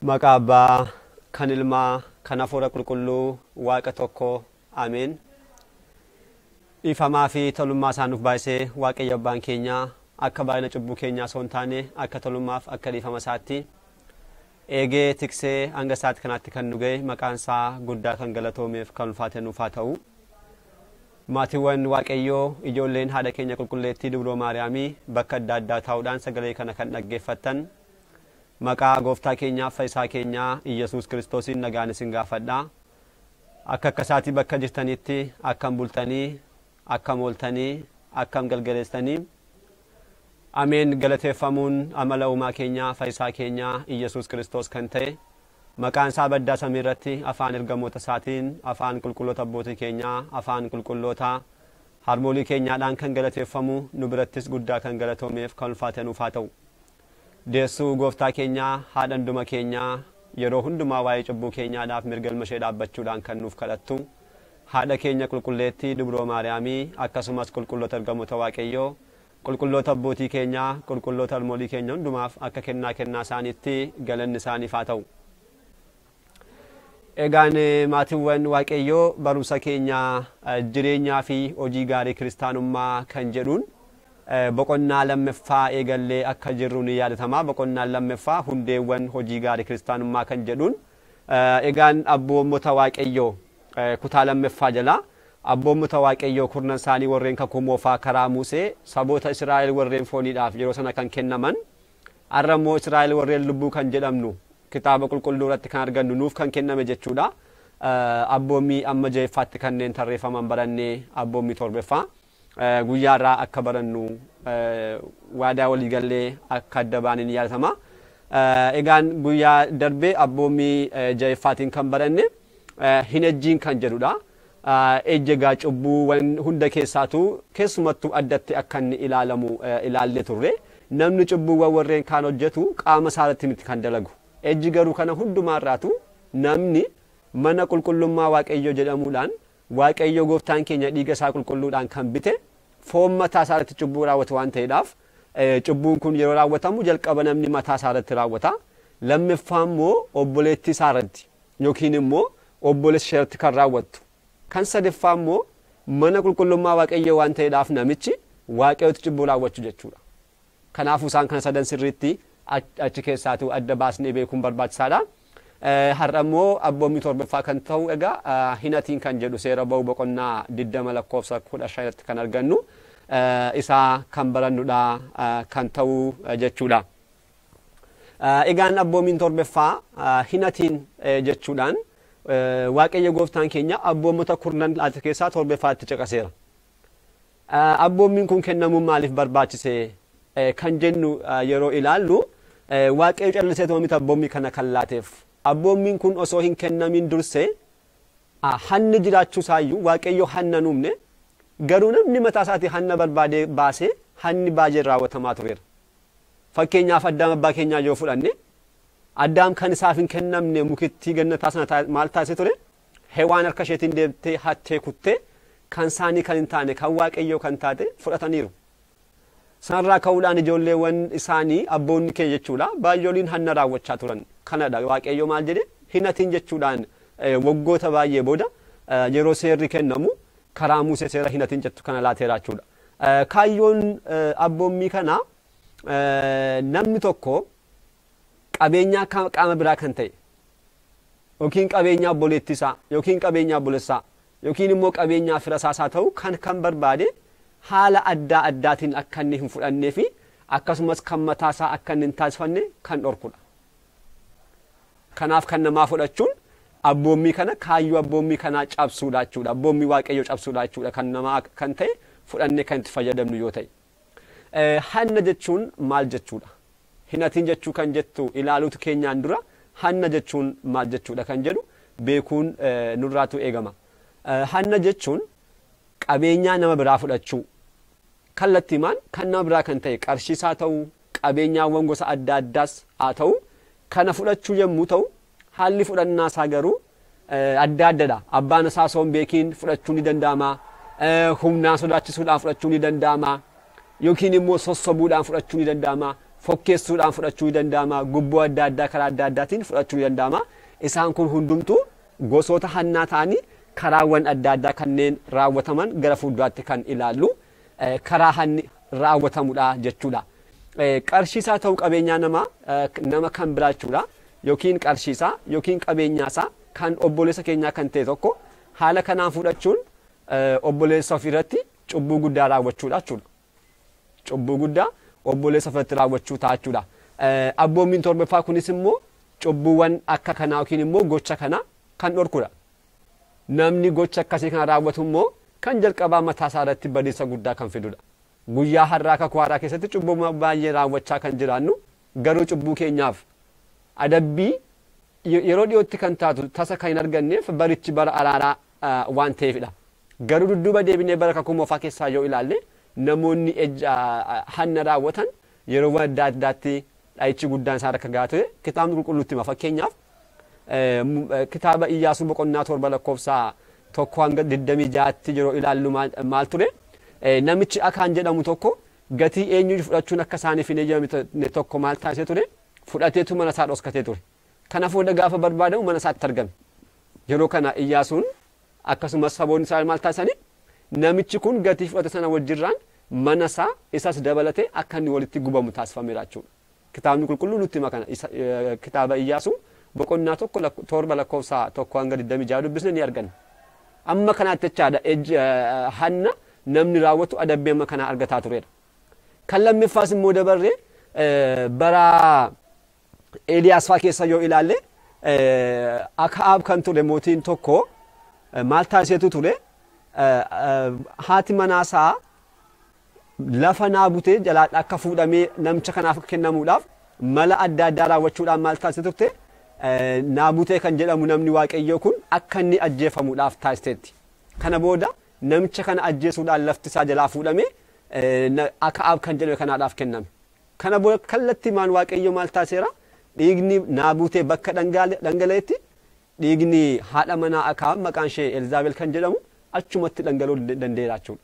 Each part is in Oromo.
Maqaa Abbaa, kan Ilmaa, kan Hafuura Qulqulluu, Waaqa tokko, Ameen. Dhiifamaa fi tolummaa isaa nuuf baay'isee Waaqayyo Abbaan keenya akka baay'ina cubbuu keenyaa osoo hin taane akka tolummaaf akka dhiifama isaatti eegee tiksee hanga isaatti kanaatti kan nu ga'e maqaan isaa guddaa kan galatoomeef kan ulfaate nuuf haa ta'u. Maatiiwwan Waaqayyoo, ijoolleen haadha keenya qulqulleettii Dubroo Maariyaamii bakka adda addaa taa'uudhaan sagalee kana kan dhaggeeffattan, maqaa gooftaa keenyaaf fayyisaa keenyaa Iyyasuus Kiristoosiin nagaan isin gaafadha. Akka akka isaatii bakka jirtanitti akkam bultanii, akkam ooltanii, akkam galgaleessanii? Ameen. Galateeffamuun amala uumaa keenyaa fayyisaa keenyaa Iyyasuus Kiristoos kan ta'e, maqaan isaa baddaa samii irratti afaan ergamoota isaatiin, afaan qulqulloota abbootii keenyaa, afaan qulqulloota harmoolii keenyaadhaan kan galateeffamu, nu birattis guddaa kan galatoomeef kan ulfaate nuuf haa ta'u. Deessuu gooftaa keenyaa, haadha hunduma keenyaa, yeroo hundumaa waa'ee cubbuu keenyaadhaaf mirga ilma ishee dhaabbachuudhaan kan nuuf kadhattu haadha keenya qulqulleettii Dubroo Maariyaamii, akkasumas qulqulloota ergamoota Waaqayyoo, qulqulloota abbootii keenyaa, qulqulloota harmoolii keenya hundumaaf akka kennaa kennaa isaaniitti galanni isaaniif haa ta'u. Egaan maatiiwwan Waaqayyoo, barumsa keenya jireenyaa fi hojii gaarii kiristaanummaa kan jedhuun boqonnaa lammaffaa eegallee akka jirru ni yaadatama. Boqonnaan lammaffaa hundeewwan hojii gaarii kiristaanummaa kan jedhuun, egaan abboommota Waaqayyoo kutaa lammaffaa jala abboommota Waaqayyoo kurnan isaanii warreen kakuu moofaa karaa Musee saboota Israa'el warreen fooniidhaaf yeroo sana kan kennaman, har'a immoo Israa'el warreen lubbuu kan jedhamnu kitaaba qulqulluu irratti kan argannu nuuf kan kenname jechuudha. Abboommii amma ja'effaatti kanneen tarreeffaman barannee abboommii torbaffaa guyyaa irraa akka barannu waadaa waliigallee akka adda baaniin yaadatama. Egaan guyyaa darbee abboommii ja'effaatiin kan baranne hin ejjiin kan jedhudha. Ejja egaa cubbuuwwan hunda keessaatu keessumattuu addatti akka inni ilaalamu ilaalle turre. Namni cubbuuwwan warreen kaan hojjetu qaama isaarratti miti kan dalagu. Ejji garuu kana hundumaarraatu namni mana qulqullummaa Waaqayyoo jedhamuudhaan Waaqayyo gooftaan keenya dhiiga isaa qulqulluudhaan kan bite foon mataa isaarratti cubbuu raawwatu waan ta'eedhaaf, cubbuun kun yeroo raawwatamu jalqaba namni mataa isaarratti raawwata. Lammaffaa immoo obboleettii isaarratti yookiin immoo obboleessa isheerratti kan raawwattu. Kan sadaffaa immoo mana qulqullummaa Waaqayyoo waan ta'eedhaaf namichi Waaqayyootti cubbuu raawwachuu jechuudha. Kanaafuu isaan kana sadan sirriitti achi keessaatu adda baasnee beekuun barbaachisaadha. Har'a immoo abboommii torbaffaa kan ta'u egaa hinatiin kan jedhu seera ba'uu boqonnaa 20 lakkoofsa 15 irratti kan argannu isaa kan barannudha kan ta'u jechuudha. Egaan abboommiin torbaffaa hinatiin jechuudhaan Waaqayyo gooftaan keenya abboommota kurnan laate keessaa torbaffaatti caqaseera. Abboommiin kun kennamuun maaliif barbaachise kan jennu yeroo ilaallu, Waaqayyo callisee miti abboommii kana kan laateef. Abboommiin kun osoo hin kennamin dursee hanni jiraachuu isaayyuu Waaqayyo hanna nuumne, garuu namni mataa isaatii hanna barbaadee baasee hanni baay'een raawwatamaa tureera. Fakkeenyaaf Addaam abbaa keenyaa yoo fudhanne, Addaam kan isaaf hin kennamne mukittii gannataa sana maal taasise ture? Hewaan harka isheetiin deemtee hattee kuttee kan isaanii kan hin taane kan Waaqayyoo kan taate fudhataniiru. Sanarraa ka'uudhaan ijoolleewwan isaanii abboonni keenya jechuudha baay'ooliin hanna raawwachaa turan. Kanadha Waaqayyo maal jedhe hinatiin jechuudhaan waggoota baay'ee booda yeroo seerri kennamu karaa Musee seera hinatiin jettu kana laateera jechuudha. Kaayyoon abboommii kanaa namni tokko qabeenyaa qaama biraa kan ta'e yookiin qabeenyaa obboleettii isaa yookiin qabeenyaa obboleessaa yookiin immoo qabeenyaa fira isaa ta'u kan barbaade haala addaa addaatiin akka inni hin fudhannee fi akkasumas kan mataa isaa akka inni hin taasifanne kan dhorkudha. Kanaaf kan namaa fudhachuun abboommii kana kaayyoo abboommii kanaa cabsuudha jechuudha. Abboommii Waaqayyoo cabsuudha jechuudha kan namaa kan ta'e fudhannee kan itti fayyadamnu yoo ta'e. Hanna jechuun maal jechuudha? Hinatiin jechuu kan jettu ilaaluutu keenyaan dura hanna jechuun maal jechuudha kan jedhu beekuun nurraatu eegama. Hanna jechuun qabeenyaa nama biraa fudhachuu. Kallattiimaan kan nama biraa kan ta'e qarshiis haa ta'u, qabeenyaawwan gosa adda addaas haa ta'u, kana fudhachuu yommuu ta'u haalli fudhannaa isaa garuu adda addadha. Abbaan isaa osoo hin beekiin fudhachuu ni danda'ama. Humnaan sodaachisuudhaan fudhachuu ni danda'ama. Yookiin immoo sossobuudhaan fudhachuu ni danda'ama. Fokkeessuudhaan fudhachuu ni danda'ama. Gubboo adda addaa karaa adda addaatiin fudhachuu ni danda'ama. Isaan kun hundumtuu gosoota hannaa ta'anii karaawwan adda addaa kanneen raawwataman gara fuulduraatti kan ilaallu karaa hanni raawwatamudha jechuudha. Qarshiisaa ta'uu qabeenyaa nama kan biraa jechuudha. Yookiin qarshiisaa yookiin qabeenyaasaa kan obboleessa keenyaa kan ta'e tokko haala kanaan fudhachuun obboleessa ofiirratti cubbuu guddaa raawwachuudha jechuudha. Cubbuu guddaa obboleessa ofiirratti raawwachuu ta'a jechuudha. Abboommiin torbaffaa kunis immoo cubbuuwwan akka kanaa yookiin immoo gocha kana kan dhorkudha. Namni gocha akkasii kana raawwatu immoo kan jalqabaa mataa isaa irratti badiisa guddaa kan fidudha. Guyyaa har'aa kakuu haaraa keessatti cubbuu baay'ee raawwachaa kan jiraannu garuu cubbuu keenyaaf adabbii yeroo dhiyootti kan taatu tasa kan hin arganneef barichi bara araaraa waan ta'eefidha. Garuu dudduuba deebinee bara kakuu moofaa keessaa yoo ilaalle namoonni hanna raawwatan yeroo adda addaatti dha'ichi guddaan isaan akka gahaa ture kitaabni qulqulluutti hima. Fakkeenyaaf kitaaba Iyyaasuu boqonnaa 7 lakkoofsa 1 hanga 26tti yeroo ilaallu maal ture? Namichi Akaan jedhamu tokko gatii eenyu fudhachuun akka isaaniif hin eeyyamamne tokko maal taasisee ture? Fudhateetu mana isaa dhoskatee ture. Kanaafuu gaafa barbaadamu mana isaatti argame. Yeroo kana Iyyaasuun akkasumas saboonni Israa'el maal taasisanii? Namichi kun gatii fudhate sana wajjirraan mana isaa isas dabalatee akka inni walitti gubamu taasifameera jechuudha. Kitaabni qulqulluu nutti hima kana kitaaba Iyyaasuu boqonnaa 7 lakkoofsa 1 hanga 26 dubbisne ni arganna. Amma kanaatti jechaadha hanna namni raawwatu adabbii amma kanaa argataa turedha. Kan lammaffaas immoo dabarree bara Eeliyaas fa'aa keessa yoo ilaalle Akaab kan ture mootiin tokko maal taasisetu ture? Haati manaasaa lafa Naabutee jalaa akka fuudhamee namicha kanaaf kennamuudhaaf mala adda addaa raawwachuudhaan maal taasise turte? Naabutee kan jedhamu namni Waaqayyoo kun akka inni ajjeefamuudhaaf taasiseetti. Kana booda namicha kana ajjeesuudhaan lafti isaa jalaa fuudhamee Akaab kan jedhame kanaadhaaf kenname. Kana booda kallattii maan Waaqayyo maal taasiseera? Dhiigni Naabutee bakka dhangala'etti dhiigni haadha manaa Akaab maqaan ishee Elzaabel kan jedhamu achumatti dhangala'uu danda'eera jechuudha.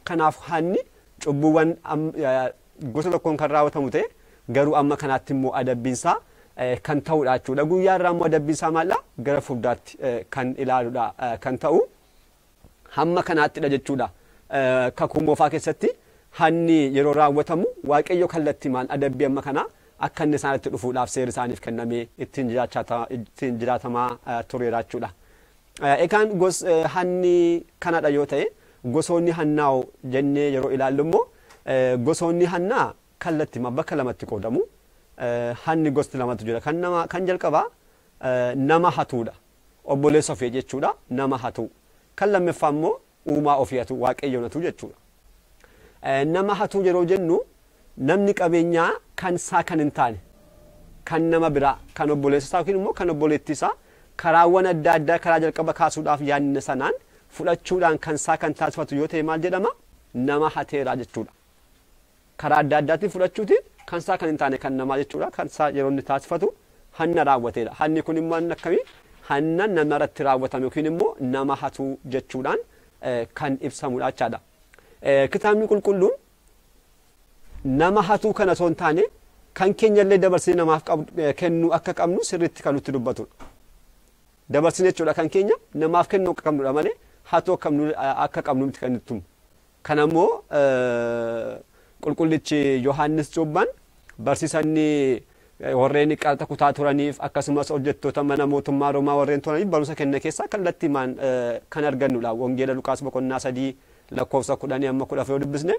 Kanaaf hanni cubbuuwwan gosa tokkoon kan raawwatamu ta'e garuu amma kanaatti immoo adabbiinsaa kan ta'udha jechuudha. Guyyaa irraa immoo adabbiinsaa maaldha? Gara fuulduraatti kan ilaaludha kan ta'u hamma kanaattidha jechuudha. Kakuu moofaa keessatti hanni yeroo raawwatamu Waaqayyo kallattii maan adabbii amma kanaa akka inni isaanitti dhufuudhaaf seerri isaaniif kennamee ittiin jiraatamaa tureera jechuudha. Egaan hanni kanadha yoo ta'e gosoonni hannaa jennee yeroo ilaallu immoo gosoonni hannaa kallattii bakka lamatti qoodamu. Hanni gosti lamatu jira. Kan jalqabaa nama hatuudha. Obboleessa ofii jechuudha nama hatuu. Kan lammaffaa immoo uumaa ofii hatu Waaqayyoon hatuu jechuudha. Nama hatuu yeroo jennu namni qabeenyaa kan isaa kan hin taane kan nama biraa kan obboleessa isaa yookiin immoo kan obboleettii isaa karaawwan adda addaa karaa jalqaba kaasuudhaaf yaadne sanaan fudhachuudhaan kan isaa kan taasifatu yoo ta'e maal jedhama? Nama hateeraa jechuudha. Karaa adda addaatiin fudhachuutiin kan isaa kan hin taane kan namaa jechuudha. Kan isaa yeroo inni taasifatu hanna raawwateedha. Hanni kun immoo hanna akkamii? Hanna namarratti raawwatame yookiin immoo nama hatuu jechuudhaan kan ibsamudha jechaadha. Kitaabni qulqulluun nama hatuu kana osoo hin taane kan keenyallee dabarsinee namaaf kennuu akka qabnu sirriitti kan nutti dubbatudha. Dabarsinee jechuudha kan keenya namaaf kennuu akka qabnudha malee hatuu akka qabnu miti kan nutti himu. Kanammoo qulqullichi Yohaannis Cuuphaan barsiisanni warreen qarxa kutaa turaniif akkasumas hojjettoota mana mootummaa Roomaa warreen turaniif barumsa kenne keessaa kallattii maan kan argannudha. Wangeela Luqaas boqonnaa 3 lakkoofsa 10 amma 14 yoo dubbisne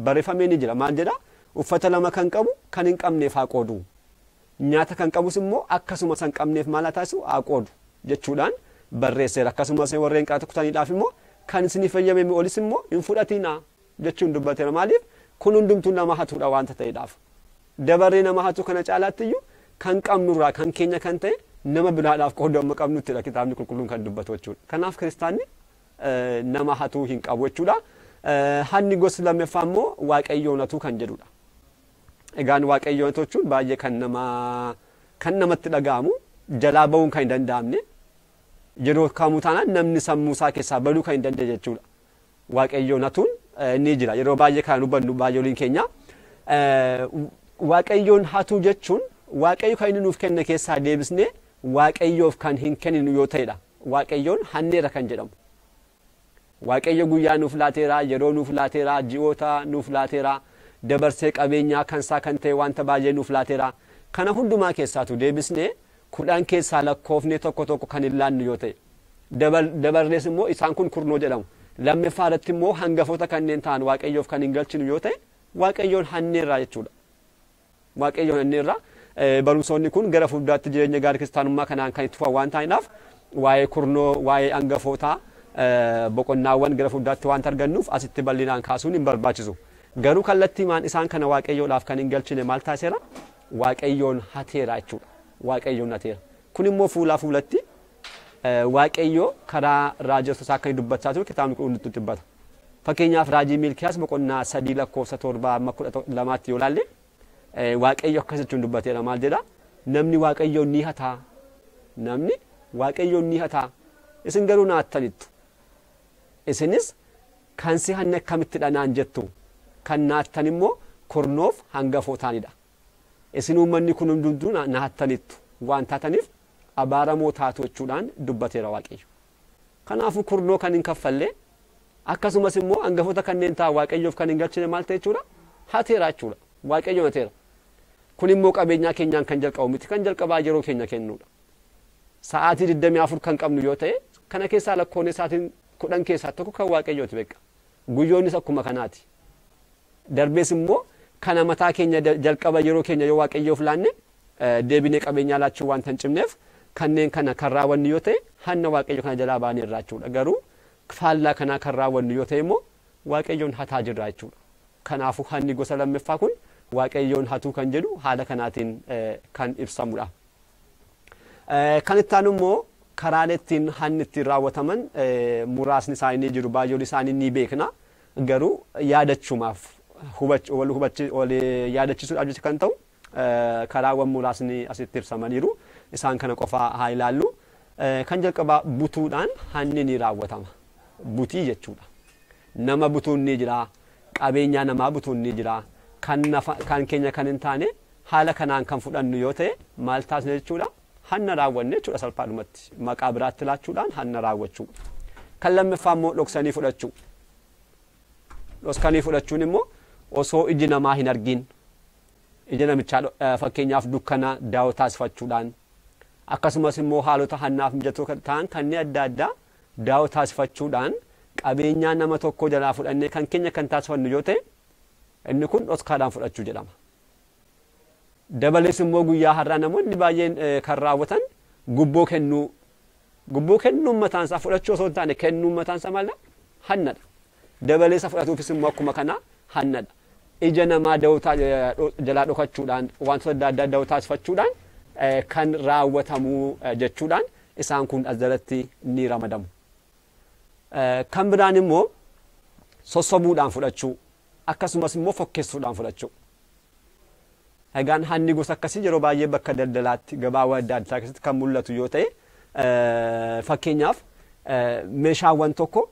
barreeffamee ni jira. Maal jedha? Uffata lama kan qabu kan hin qabneef haa qoodu. Nyaata kan qabus immoo akkasumas hin qabneef maal haa taasisu? Haa qoodu jechuudhaan barreesseera. Akkasumas warreen qarxa kutaniidhaaf immoo kan isiniif fayyame olis immoo hin fudhatinaa jechuun dubbateera. Maaliif? Kun hundumtuu nama hatuudha waanta ta'eedhaaf. Dabaree nama hatu kana caalaatti iyyuu kan qabnurraa kan keenya kan ta'e nama biraadhaaf qooduu amma qabnuttidha kitaabni qulqulluun kan dubbatu jechuudha. Kanaaf kiristaanni nama hatuu hin qabu jechuudha. Hanni gosti lammaffaa immoo Waaqayyoon hatuu kan jedhudha. Egaan Waaqayyoon hatuu jechuun baay'ee kan namatti dhaga'amu jalaa ba'uun kan hin danda'amne yeroo kamuu taanaan namni sammuu isaa keessaa baduu kan hin dandeenye jechuudha. Waaqayyoon hatuun ni jira. Yeroo baay'ee kan hubannu baay'ee waliin keenya. Waaqayyoon hatuu jechuun Waaqayyo kan inni nuuf kenne keessaa deebisnee Waaqayyoof kan hin kenninu yoo ta'edha. Waaqayyoon hanneera kan jedhamu. Waaqayyo guyyaa nuuf laateera, yeroo nuuf laateera, ji'oota nuuf laateera, dabarsee qabeenyaa kansaa kan ta'e wanta baay'ee nuuf laateera. Kana hundumaa keessaatu deebisnee 10 keessaa lakkoofnee tokko tokko kan hin laannu yoo ta'e. Dabarrees immoo isaan kun kurnoo jedhamu. Lammaffaa irratti immoo hangafoota kanneen ta'an Waaqayyoof kan hin galchinu yoo ta'e Waaqayyoon hanneerraa jechuudha. Waaqayyoon hanneerraa. Barumsoonni kun gara fuulduraatti jireenya gaarii kiristaanummaa kanaan kan itti fufan waan ta'aniif waa'ee kurnoo, waa'ee hangafootaa boqonnaawwan gara fuulduraatti waanta argannuuf asitti bal'inaan kaasuun hin barbaachisu. Garuu kallattiimaan isaan kana Waaqayyoodhaaf kan hin galchine maal taasiseera? Waaqayyoon hateera jechuudha. Waaqayyoon hateera. Kun immoo fuulaa fuulatti Waaqayyo karaa raajota isaa akka inni dubbachaa jiru kitaabni qulqulluun nutti dubbata. Fakkeenyaaf raajii Miilkiyaas boqonnaa 3 lakkoofsa 7 amma 12tti yoo ilaalle Waaqayyo akkas jechuun dubbateera. Maal jedha? Namni Waaqayyoon ni hataa. Namni Waaqayyoon ni hataa. Isin garuu na hattanittu. Isinis kan si hanne akkamittidha naan jettu. Kan na hattan immoo kurnoof hangafootaanidha. Isin uummanni kun hundumtuu na hattanittu waan taataniif abaaramoo taatu jechuudhaan dubbateera Waaqayyo. Kanaafuu kurnoo kan hin kaffalle akkasumas immoo hangafoota kanneen ta'an Waaqayyoof kan hin galchine maal ta'e jechuudha? Hateera jechuudha. Waaqayyoon hateera. Kun immoo qabeenyaa keenyaan kan jalqabu miti, kan jalqabaa yeroo keenya kennuudha. Sa'aatii 24 kan qabnu yoo ta'e kana keessaa lakkoofne sa'aatiin 10 keessaa tokko kan Waaqayyooti beeka. Guyyoonnis akkuma kanaati. Darbees immoo kana mataa keenya jalqaba yeroo keenya yoo Waaqayyoof laanne deebinee qabeenyaa laachuu waanta hin cimneef kanneen kana kan raawwannu yoo ta'e hanna Waaqayyo kana jalaa baanee irraa jechuudha. Garuu faallaa kanaa kan raawwannu yoo ta'e immoo Waaqayyoon hataa jirra jechuudha. Kanaafuu hanni gosa lammaffaa kun Waaqayyoon hatuu kan jedhu haala kanaatiin kan ibsamudha. Kan itti aanu immoo karaalee ittiin hanni ittiin raawwataman muraasni isaanii ni jiru, baay'een isaanii ni beekna. Garuu yaadachumaaf wal yaadachiisuudhaaf jecha kan ta'u karaawwan muraasni asitti ibsamaniiru. Isaan kana qofaa haa ilaallu. Kan jalqabaa butuudhaan hanni ni raawwatama. Butii jechuudha. Nama butuun ni jira, qabeenyaa namaa butuun ni jira. Kan keenya kan hin taane haala kanaan kan fudhannu yoo ta'e maal taasisne jechuudha? Hanna raawwanne jechuudha salphaadhumatti. Maqaa biraatti laachuudhaan hanna raawwachuu. Kan lammaffaa immoo dhoksanii fudhachuu. Dhoksanii fudhachuun immoo osoo iji namaa hin argin ija namichaa fakkeenyaaf dukkana daawoo taasifachuudhaan akkasumas immoo haalota hannaaf mijatoo ta'an kanneen adda addaa daawoo taasifachuudhaan qabeenyaa nama tokko jalaa fudhannee kan keenya kan taasifannu yoo ta'e inni kun dhoskaadhaan fudhachuu jedhama. Dabalees immoo guyyaa har'aa namoonni baay'een kan raawwatan gubboo kennuu. Gubboo kennuun mataan isaa fudhachuu osoo hin taane kennuun mataan isaa maal hannadha. Dabalees fudhatuufis immoo akkuma kana hannadha. Ija namaa jalaa dhokachuudhaan wantoota adda addaa daawoo taasifachuudhaan kan raawwatamu jechuudhaan isaan kun as jalatti ni ramadamu. Kan biraan immoo sossobuudhaan fudhachuu akkasumas immoo fokkeessuudhaan fudhachuu. Egaan hanni gosa akkasii yeroo baay'ee bakka daldalaatti gabaawwan adda addaa keessatti kan mul'atu yoo ta'e fakkeenyaaf meeshaawwan tokko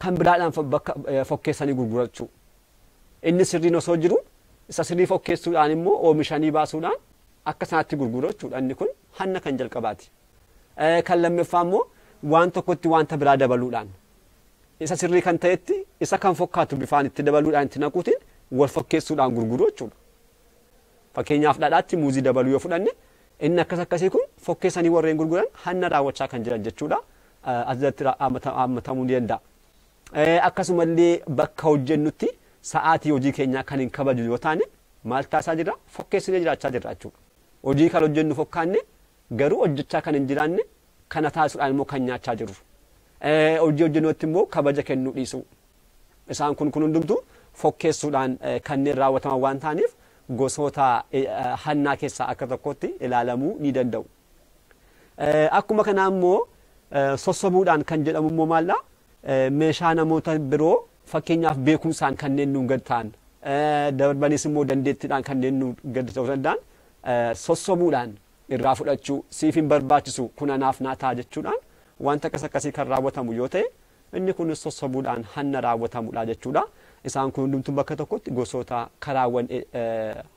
kan biraadhaan bakka fokkeessanii gurgurachuu. Inni sirriin osoo jiru isa sirrii fokkeessuudhaan immoo oomishanii baasuudhaan akka sanaatti gurgurachuudha. Inni kun hanna kan jalqabaati. Kan lammaffaa immoo waan tokkotti wanta biraa dabaluudhaan isa sirrii kan ta'etti isa kan fokkaatu bifaan itti dabaluudhaan itti naquutiin wal fokkeessuudhaan gurguruu jechuudha. Fakkeenyaaf dhadhaatti muuzii dabaluu yoo fudhanne inni akkas akkasii kun fokkeessanii warreen gurguran hanna raawwachaa kan jiran jechuudha. Asirratti hammatamuu ni danda'a. Akkasumallee bakka hojjennutti sa'aatii hojii keenyaa kan hin kabaju yoo taane maal taasisaa jirra? Fokkeessinee jiraachaa jirra jechuudha. Hojii kan hojjennu fokkaanne garuu hojjechaa kan hin jiraanne kana taasisuudhaan immoo kan nyaachaa jirru. Hojii hojjennutti immoo kabaja kennuu dhiisuu. Isaan kun hundumtuu fokkeessuudhaan kanneen raawwataman waan ta'aniif gosoota hannaa keessaa akka tokkotti ilaalamuu ni danda'u. Akkuma kanaa immoo sossobuudhaan kan jedhamu immoo maaldha? Meeshaa namoota biroo fakkeenyaaf beekumsaan kanneen nuun gad ta'an darbaniis immoo dandeettiidhaan kanneen nuun gad ta'uu danda'an sossobuudhaan irraa fudhachuu siif hin barbaachisu kun anaaf naa ta'a jechuudhaan wanta akkas akkasii kan raawwatamu yoo ta'e inni kunis sossobuudhaan hanna raawwatamudha jechuudha. Isaan kun hundumtuu bakka tokkotti gosoota karaawwan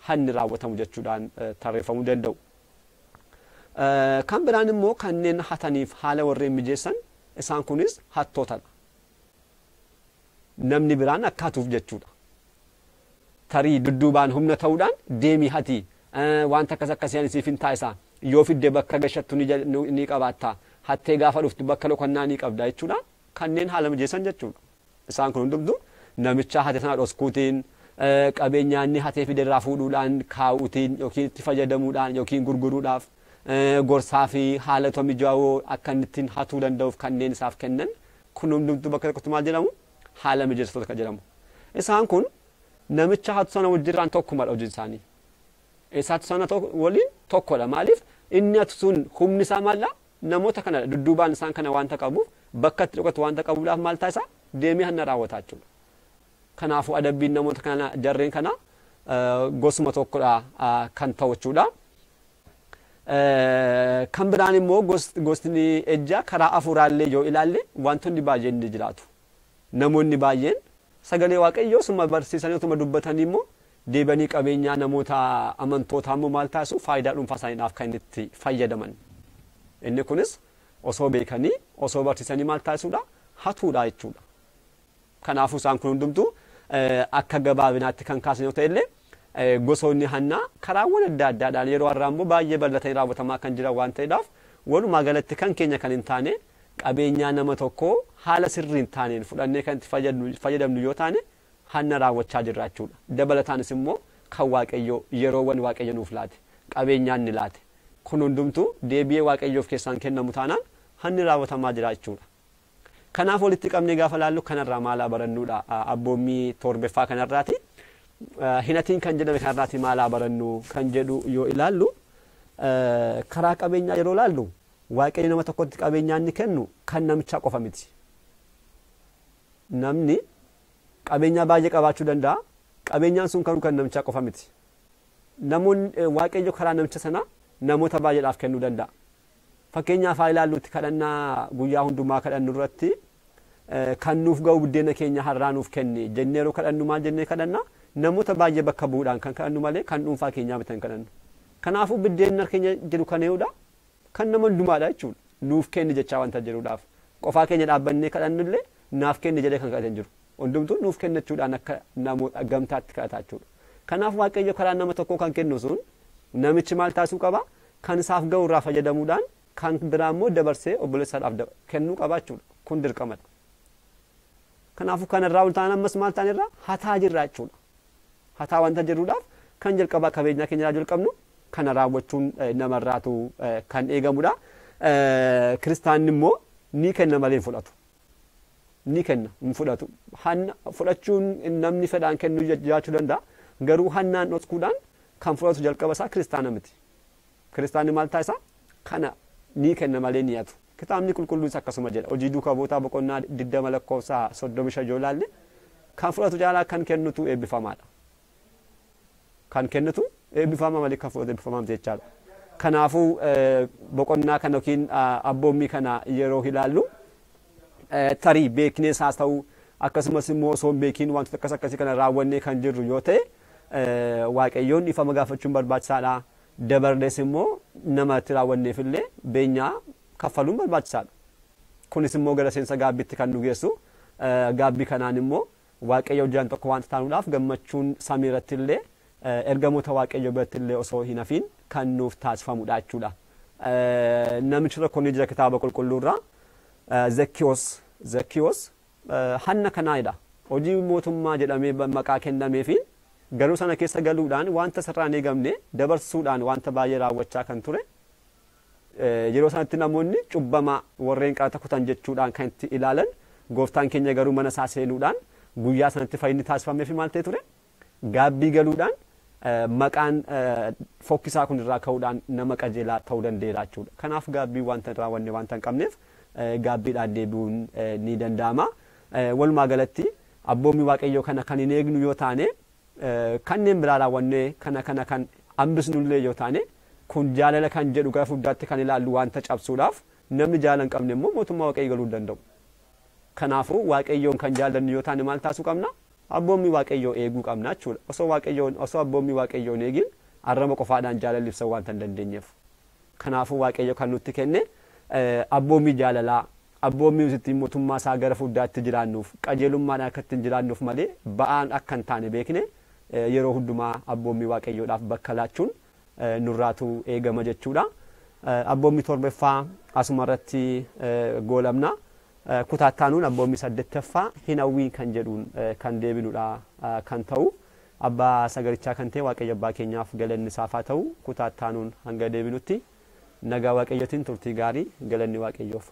hanni raawwatamu jechuudhaan tarreeffamuu danda'u. Kan biraan immoo kanneen hataniif haala warreen mijeessan isaan kunis hattootadha. Namni biraan akka hatuuf jechuudha. Tarii dudduubaan humna ta'uudhaan deemii hati wanta akkas akkasii ani siif hin taasisa yoo fidde bakka gashattu ni qabaatta hattee gaafa dhuftu bakka lokannaa ni qabda jechuudha. Kanneen haala mijeessan jechuudha. Isaan kun hundumtuu namicha hate sana dhoskuutiin qabeenyaa inni hatee fide irraa fuudhuudhaan kaa'uutiin yookiin itti fayyadamuudhaan yookiin gurguruudhaaf gorsaa fi haala mijaawoo akka inni ittiin hatuu danda'uuf kanneen isaaf kennan kun hundumtuu bakka tokkotti maal jedhamu haala mijeessitoota kan jedhamu. Isaan kun namicha hatu sana wajjirraan tokkumadha hojiin isaanii. Isa hatu sana waliin tokkodha. Maaliif inni hatu sun humni isaa maalla namoota kana dudduubaan isaan kana waanta qabuuf bakka itti dhokatu waanta qabuudhaaf maal taasisa deemee hanna raawwataa jechuudha. Kanaafuu adabbiin namoota kana jarreen kana gosuma tokkodha kan ta'u jechuudha. Kan biraan immoo gosni ejjaa karaa afuuraallee yoo ilaalle wantoonni baay'een ni jiraatu. Namoonni baay'een sagalee waaqayyoo suma barsiisanii utuma dubbatanii immoo deebanii qabeenyaa namoota amantootaa immoo maal taasisu faayidaa dhuunfaa isaaniidhaaf kan itti fayyadaman. Inni kunis osoo beekanii osoo barsiisanii maal taasisuudha hatuudha jechuudha. Kanaafuu isaan kun hundumtuu akka gabaabinaatti kan kaasan yoo ta'e illee gosoonni hannaa karaawwan adda addaadhaan yeroo har'aa immoo baay'ee bal'atanii raawwatamaa kan jiran waan ta'eedhaaf walumaa galatti kan keenya kan hin taane qabeenyaa nama tokkoo haala sirrii hin taaneen fudhannee kan itti fayyadamnu yoo taane hanna raawwachaa jirra jechuudha. Dabalataanis immoo kan waaqayyoo yeroowwan waaqayyo nuuf laate qabeenyaan ni laate kun hundumtuu deebi'ee waaqayyoof keessaan kennamu taanaan hanni raawwatamaa jira jechuudha. Kanaaf walitti qabnee gaafa laallu kanarraa maalaa barannuudha abboommii torbeffaa kanarraati. Hinatiin kan jedhame kanarraati maalaa barannu kan jedhu yoo ilaallu karaa qabeenyaa yeroo laallu waaqayyo nama tokkotti qabeenyaa inni kennu kan namichaa qofa miti. Namni qabeenyaa baay'ee qabaachuu danda'a. Qabeenyaan sun garuu kan namichaa qofa miti. Namoonni waaqayyo karaa namicha sanaa namoota baay'eedhaaf kennuu danda'a. Fakkeenyaaf haa ilaallutti kadhannaa guyyaa hundumaa kadhannu irratti kan nuuf ga'u buddeena keenya har'aa nuuf kenni jennee yeroo kadhannu maal jennee kadhanna namoota baay'ee bakka bu'uudhaan kan kadhannu malee kan dhuunfaa keenyaa miti kan kadhannu. Kanaafuu buddeenni keenya jiru kan eeguudha kan nama hundumaadha jechuudha. Nuuf kenni jechaa wanta jiruudhaaf qofaa keenya dhaabbannee kadhannu illee naaf kenni jedhee kan kadhatan jiru. Hundumtuu nuuf kennachuudhaan akka namoota gamtaatti kadhata jechuudha. Kanaaf waaqayyo karaa nama tokkoo kan kennu sun namichi maal taasisuu qaba? Kan isaaf ga'u irraa fayyadamuudhaan kan biraa immoo dabarsee obboleessaadhaaf kennuu qaba jechuudha. Kun dirqamadha. Kanaafuu kanarraa ol ta'an ammas maal ta'an irraa hataa jirra jechuudha. Hataa wanta jirruudhaaf kan jalqabaa qabeenyaa keenya irraa jalqabnu kana raawwachuun namarraatu kan eegamudha. Kiristaanni immoo ni kenna malee hin fudhatu. Ni kenna hin fudhatu. Hanna fudhachuun namni fedhaan kennuu jiraachuu danda'a. Garuu hannaan dhoksuudhaan kan fudhatu jalqaba isaa kiristaana miti. Kiristaanni maal taasisa? Kana ni kenna malee ni hatu. Kitaabni qulqulluunis akkasuma jedha. Hojii duukaa bu'ootaa boqonnaa 20 lakkoofsa 35 yoo ilaalle kan fudhatu caalaa kan kennutu eebbifamaadha. Kan kennutu eebbifamaa malee kan fudhatu eebbifamaa miti jechaadha. Kanaafuu boqonnaa kana yookiin abboommii kana yeroo ilaallu tarii beeknees haa ta'u akkasumas immoo osoo hin beekiin wantoota akkas akkasii kana raawwannee kan jirru yoo ta'e waaqayyoon dhiifama gaafachuun barbaachisaadha. Dabarlees immoo nama itti raawwanneef illee beenyaa kaffaluun barbaachisaadha. Kunis immoo gara seensa gaabbiitti kan nu geessu gaabbii kanaan immoo waaqayyo hojjaan tokko wanta taanuudhaaf gammachuun samii irratti illee ergamoota waaqayyo biratti illee osoo hin hafiin kan nuuf taasifamudha jechuudha. Namichi tokko ni jira kitaaba qulqulluurraa Zakkiyoos hanna kanaadha. Hojii mootummaa jedhamee maqaa kennameefiin garuu sana keessa galuudhaan wanta sirraan eegamne dabarsuudhaan wanta baay'ee raawwachaa kan ture. Yeroo sanatti namoonni cubbamaa warreen qaraxa kutan jechuudhaan kan itti ilaalan gooftaan keenya garuu mana isaa seenuudhaan guyyaa sanatti fayyinni taasifameefi maal ta'e ture? Gaabbii galuudhaan maqaan fokkisaa kun irraa ka'uudhaan nama qajeelaa ta'uu danda'eera jechuudha. Kanaaf gaabbii wanta raawwanne wanta hin qabneef gaabbiidhaan deebi'uun ni danda'ama. Walumaa galatti abboommii waaqayyoo kana kan hin eegnu yoo taane kanneen biraa raawwannee kana kana kan hambisnullee yoo taane kun jaalala kan jedhu gara fuulduraatti kan ilaallu wanta cabsuudhaaf namni jaalala hin qabne immoo mootummaa waaqayyoo galuu hin danda'u. Kanaafuu waaqayyoon kan jaallannu yoo taane maal taasisuu qabna? Abboommii Waaqayyoo eeguu qabna jechuudha. Osoo Waaqayyoon, osoo abboommii Waaqayyoo hin eegin arraba qofaadhaan jaalala ibsuu waanta hin dandeenyeef. Kanaafuu Waaqayyo kan nutti kenne abboommii jaalalaa, abboommii nuti ittiin mootummaa isaa gara fuuldaatti jiraannuuf, qajeelummaadhaan akka ittiin jiraannuuf malee ba'aan akka hin taane beekne yeroo hundumaa abboommii Waaqayyoodhaaf bakka laachuun nurraatu eegama jechuudha. Abboommii torbaffaa asuma irratti goolabna. Kutaa itti abboommii saddeettaffaa hin hawwiin kan jedhuun kan deebinudha kan ta'u. Abbaa sagalichaa kan ta'e Waaqayyo abbaa keenyaaf galanni isaaf haa ta'u. Kutaa itti hanga deebinutti nagaa Waaqayyootiin turtii gaarii, galanni Waaqayyoof